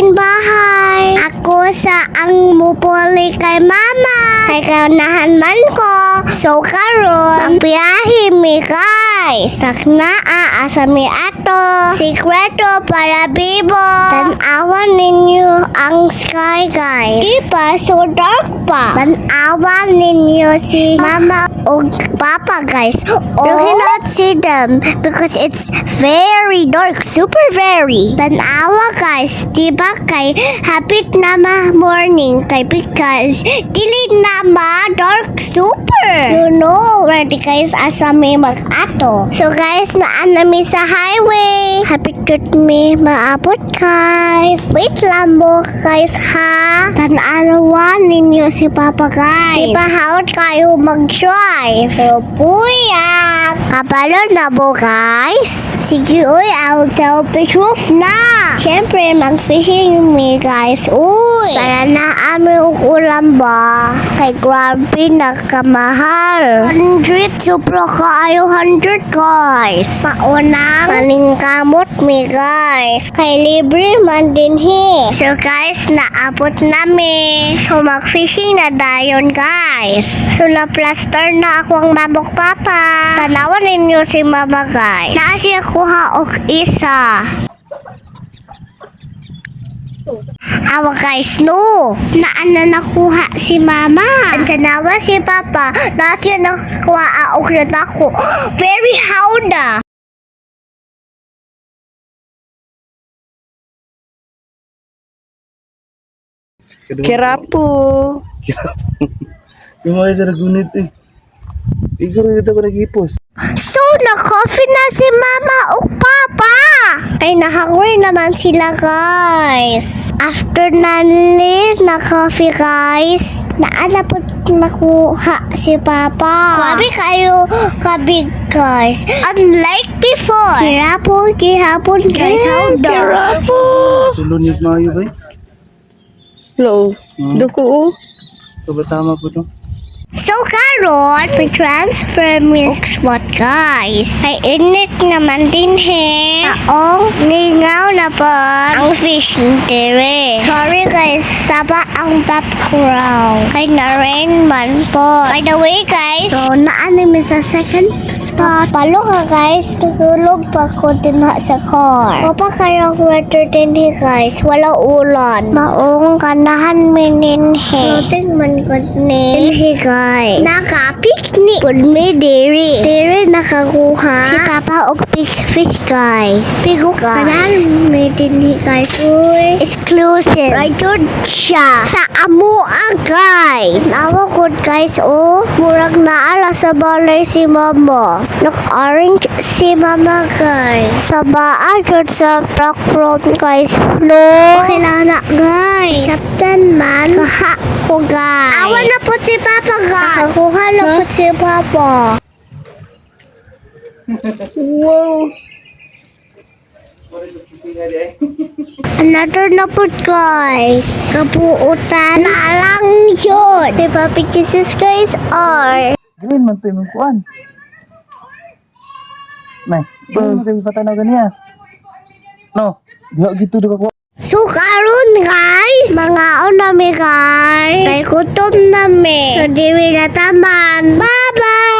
Bahay. Ako sa ang mupuli kay mama. Kay kaunahan man ko. So karon, magbiyahe mi, guys. Taknaa asa mi ato. Sikreto para bibo. Tan-awan ninyo ang sky, guys. Di pa so dark pa. Tan-awan ninyo si mama og papa, guys. Oh, you cannot see them because it's very dark. Super very. Tan-awa, guys. Di ba kay hapit na ma morning kay because dili na ma dark super. You know already, guys, asa may mag-ato. So guys, naa na mi sa highway. Hapit gud mi maabot, guys. Wait lang mo, guys, ha. Tan-awa ninyo si papa, guys. Di ba hawod kayo mag-drive? Pero buyak. Kabalo na mo, guys. Sige, uy, I will tell the truth na. Siyempre, mag-fishing mi, guys. Uy, para na ami og ulam ba? Kay grabe nagkamahal. 100, sobra kaayo 100, guys. Maunang maningkamot mi, guys. Kay libre man din he. So guys, naabot nami. So mag-fishing na dayon, guys. So na-plaster na ako ang mama ug papa. Tanawan ninyo si mama, guys. Naa siya kuha og isa. Awa, guys, no. Naana nakuha si mama. Ang tanawa si papa. Na siya nakuha og nadako. Very hawda. Kirapo. Yung mga sa nagunit eh. Igor dito ko nag-ipos. So, na-coffee na si mama ug papa. Ay, na-hungry naman sila, guys. After nanli na coffee, guys, naana po nakuha si papa. Grabe kayo kabig, guys. Unlike before. Hirapon, gihapon, guys. How the? Kirapo. Tulon yung maayo ba eh? Hello. Duko oh. So ba tama po to? So karon, we transfer mi spot, guys. Ay init naman din he. Aong lingaw na po ang fish dere. Sorry guys, saba ang background. Kay na rain man po. By the way, guys, so naano mi sa second spot. Palo ka, guys, tutulog pa ko din ha sa car. O pa kayo weather din he, guys, wala ulan. Maong kanahan mi ninhe. Floating man gud ni dinhi, guys. Naka-picnic pud mi diri. Diri nakakuha si papa og big fish, guys. Pigo, guys. Kanahan mi dinhi, guys. Uy, exclusive. Right jud siya. Sa amoa, guys. Nawa gud, guys, oh. Murag naala sa balay si mama. Nag-orange si mama, guys. Sa baa jud sa background, guys. No. Okay lang na, guys. Saktan man. Kaha ko, guys. Awa na po si papa, guys. Nakakuha na po si papa. Wow. Another na po, guys. Kabuutan na lang yun. Si Papi Jesus, guys, are. Green man to yung kuan. Nay, green man to yung patanaw ganiya. No, diha gitu di ka kuha. So karon, guys, mangaon na mi, guys. Kay gutom na mi. So di mi na taman. Bye-bye!